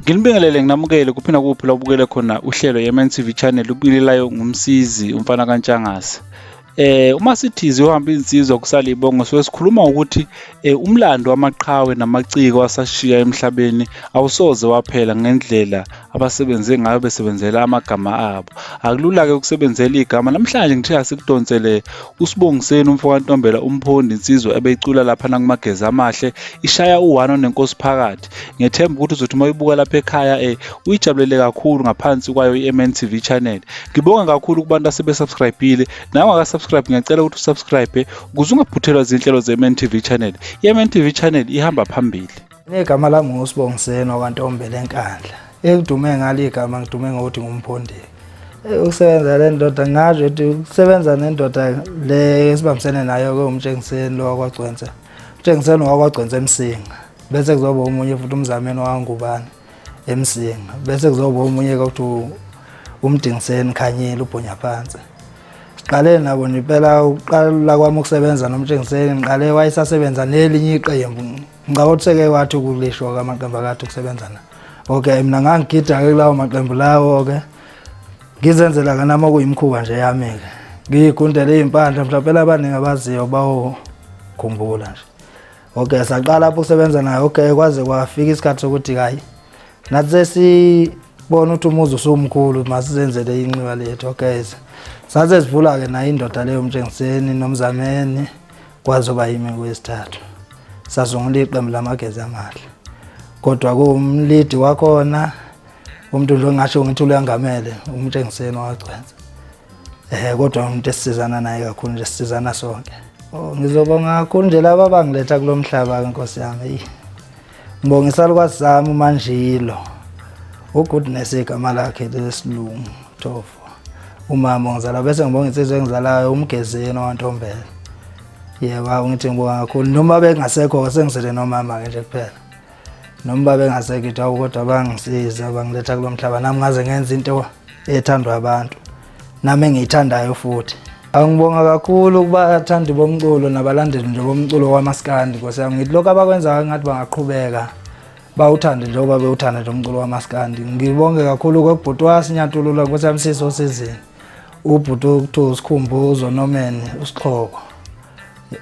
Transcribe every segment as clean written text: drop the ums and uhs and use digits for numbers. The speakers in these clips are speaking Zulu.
Nginibingelele nginamukele kuphi nakuphi la ubukele khona uhlelo ye-MNTV channel ubingelelayo ngumsizi umfana kaNtshangase. Uma sithi ziyohamba izinsizwa kusale ibongo suke sikhuluma ukuthi umlando wamaqhawe namaciko asashiya emhlabeni awusoze waphela ngendlela abasebenze ngayo besebenzela amagama abo. Akulula-ke ukusebenzela igama. Namhlanje ngithe asikudonsele uSibongiseni umfo kaNtombela uMphondi insizwa ebeyicula laphana kuMageza Amahle ishaya u-one onenkosi phakathi. Ngiyethemba ukuthi uzothi uma uyibuka lapha ekhaya uyijabulele kakhulu ngaphansi kwayo i-MNTV channel. Ngibonga kakhulu kubantu asebesubscribile. Nawe ungakasubscribe ngiyacela ukuthi usubscribe ukuze ungaphuthelwa izinhlelo ze-MNTV channel. I-MNTV channel ihamba phambili. Igama lami nguSibongiseni wakwaNtombela eNkandla. Engidume ngalo igama ngidume ngokuthi ngumphondeli. Ukusebenza le ndoda ngasho ukuthi ukusebenza nendoda le esibambisene nayo ke uMtshengiseni lo wakwaGcwensa. UMtshengiseni wakwaGcwensa eMsinga. Bese kuzoba omunye futhi uMzameni wakwaNgubane eMsinga. Bese kuzoba omunye ke ukuthi uMdingiseni Khanyile ubhonya phansi. Siqale nabo nje impela ukuqala kwami ukusebenza noMtshengiseni ngiqale wayesasebenza nelinye iqembu. Ngicabanga ukuthi seke wathi ukulisho amaqembu akade ukusebenza na. Okay mina ngangigida ke kulawo maqembu lawo ke. Ngizenzela ke nami okuyimkhuba nje yami ke. Ngiyigundele izimpandla mhlawumbe abaningi abaziyo bawukhumbula nje. Okay saqala lapho ukusebenza naye okay kwaze kwafika isikhathi sokuthi hayi nathi sesibona ukuthi umuzi usumkhulu masizenzele inxiwa lethu. Okay saze sivula ke naye indoda leyo uMtshengiseni noMzameni kwazoba yimi kwesithathu. Sasungula iqembu lamageza amahle. Kodwa kuwumlidi wakhona umuntu nje ongasho ngithi uyangamele uMtshengiseni wagcwensa. Kodwa umuntu esizana naye kakhulu nje sisizana sonke. Oh ngizobonga kakhulu nje laba abangiletha kulomhlaba ke Nkosi yami. Ngibonga isalukwazi sami uManjilo. UGoodness igama lakhe lesilungu Thofo. Umama ongizala bese ngibonga insizwa engizalayo uMgezeni owantombela. Yebo ngithi ngibonga kakhulu noma bengasekho sengisele nomama ke nje kuphela. Noma bengasekho ithi awu kodwa bangisiza bangiletha kulomhlaba nami ngaze ngenza into ethandwa abantu. Nami engiyithandayo futhi. Angibonga kakhulu kubathandi bomculo nabalandeli nje bomculo wamaskandi Nkosi yami. Ngithi lokho abakwenzayo ngathi bangaqhubeka bawuthande njengoba bewuthanda nje umculo wamaskandi. Ngibonge kakhulu kwebhuti wasinyatulula Nkosi yami siso sizini. Ubhuti okuthiwa uSikhumbuzo Norman uSixhoko.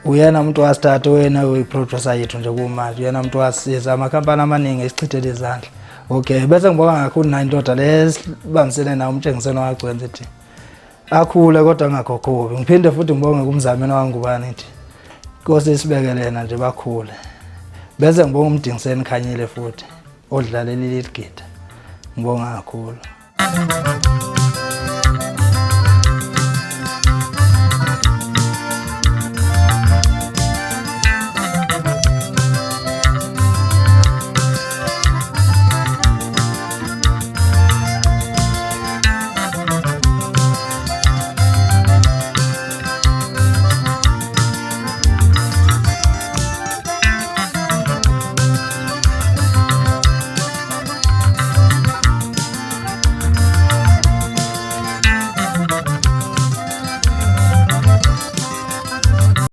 Uyena umuntu wasithatha wena uyiproducer yethu nje kumanje. Uyena umuntu wasisiza amakhampani amaningi esichithele izandla. Okay bese ngibonga kakhulu nayo indoda lesibambisene nayo uMtshengiseni wagcwenza ethi akhule kodwa angakhokhobi. Ngiphinde futhi ngibonge kuMzameni waNgubane ngithi Nkosi isibekele yena nje bakhule. Bese ngibonga uMdingiseni Khanyile futhi odlalela i-lead guitar. Ngibonga kakhulu.